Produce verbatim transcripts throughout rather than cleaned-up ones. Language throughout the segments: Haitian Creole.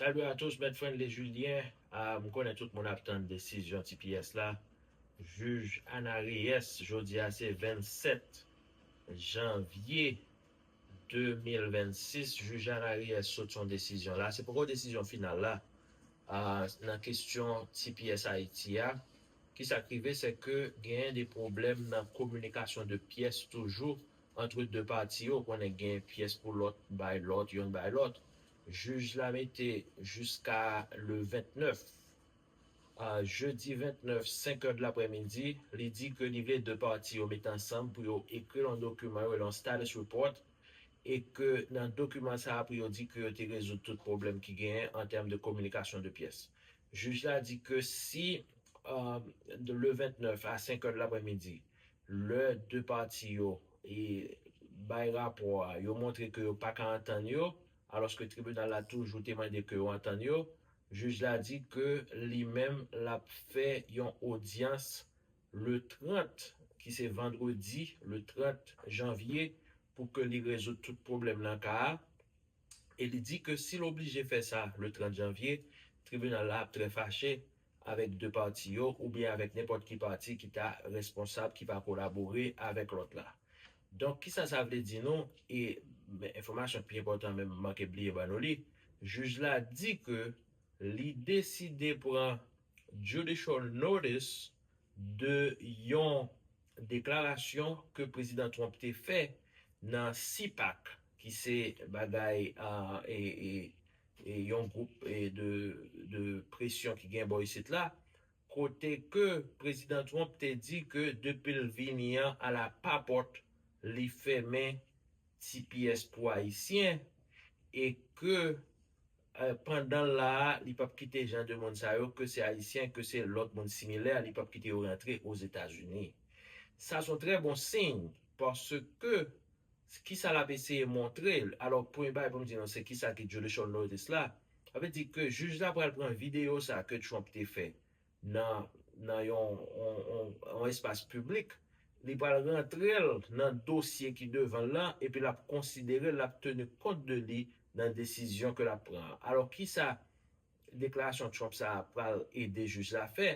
Salut à tous, Maître Friendly Julien. Ah, m konnen tout moun ap tann desizyon T P S la. Jij Ana Reyes, jodi a se vennsèt janvye de mil vennsis, jij Ana Reyes sot yon desizyon la. Se poko desizyon final la. Ah, nan kesyon T P S Haiti a, ki sa k rive, se ke genyen de pwoblèm nan kominikasyon de pyès toujou ant de pati yo. Konnen gen pyès pou lòt, bay lòt, youn bay lòt. Jij la mete jiska le vennèf, ah, jedi vennèf, senk è de laprèmidi, li di ke li vle de pati yo met ansanm pou yo ekri yon dokiman, yo rele yon status report, e ke nan dokiman sa a pou yo di ke yo te rezoud tout pwoblèm ki genyen an tèm de kominikasyon de pyès. Jij la di ke si, euh, le vennèf a senk è de laprèmidi, lè de pati yo e bay rapò a, yo montre ke yo pa ka antann yo, alòske tribinal la toujou te mande ke yo antann yo, jij la di ke li menm l ap fè yon odyans le trant, ki se vandredi, le trant janvye, pou ke li rezoud tout pwoblèm nan ka a. E li di ke si l oblije fè sa le trant janvye, tribinal la ap trè fache avèk de pati yo oubyen avèk nenpòt ki pati ki ta responsab, ki pa kolabore avèk lòt la. Donk, kisa sa vle di nou? E, men, enfòmasyon ki pi enpòtan menm, m manke bliye ban nou li. Jij la di ke li deside pran judicial notice de yon deklarasyon ke Prezidan Trump te fè nan CPAC, ki se bagay, ah, e, e, e yon gwoup, e, de, de presyon ki gen bò isit la, kote ke Prezidan Trump te di ke depi l vini an, a la papòt, li fèmen T P S pou Ayisyen, e ke, eh, pandan l la a, li p ap kite jan de moun sa yo, ke se Ayisyen, ke se lòt moun similè, li p ap kite yo rantre Ozetazini. Sa se yon trè bon siy, paske kisa l ap eseye montre? Alò, premye bagay pou m di nou, se kisa ki judicial notice la. Sa vle di ke jij la pral pran videyo sa ke Trump te fè nan, nan yon, yon, yon, yon espas piblik, li pral rantre l nan dosye ki devan l lan, epi l ap konsidere l, l ap teni kont de li nan desizyon ke l ap pran an. Alò, kisa deklarasyon Trump sa a pral ede jij la fè?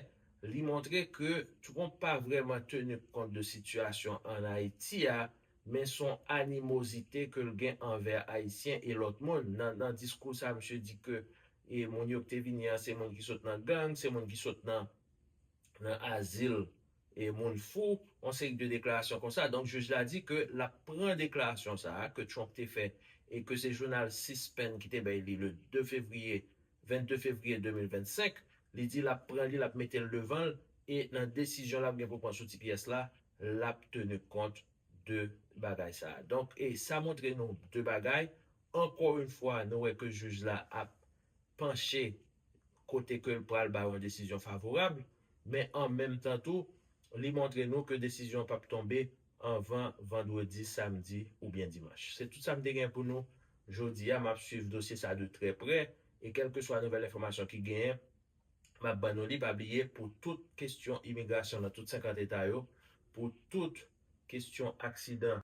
Li montre ke Trump pa vrèman teni kont de sitiyasyon ann Ayiti a, men se yon animozite ke l gen anvè Ayisyen e lòt moun. Nan, nan diskou sa, misye di ke, e, moun yo ki te vini an, se moun ki sot nan gang, se moun ki sot nan, nan azil, e, moun fou, yon seri de deklarasyon konsa. Donk, jij la di ke l ap pran deklarasyon sa a ke Trump te fè e ke se jounal C-SPAN ki te bay li le de fevriye, vennde fevriye de mil vennsenk, li di l ap pran li, l ap mete l devan l, e nan desizyon l ap gen pou pran sou T P S la, l ap teni kont de bagay sa a. Donk, e sa montre nou de bagay. Ankò yon fwa, nou wè ke jij la ap panche kote ke l pral bay yon desizyon favorab, men an menm tan tou, li montre nou ke desizyon p ap tonbe anvan vandredi, samdi oubyen dimanch. Se tout sa m te gen pou nou jodi a. M ap swiv dosye sa de trè prè, e kèlkeswa nouvèl enfòmasyon ki genyen, m ap ban nou li. Pa bliye, pou tout kesyon imigrasyon nan tout senkant eta yo, pou tout kesyon aksidan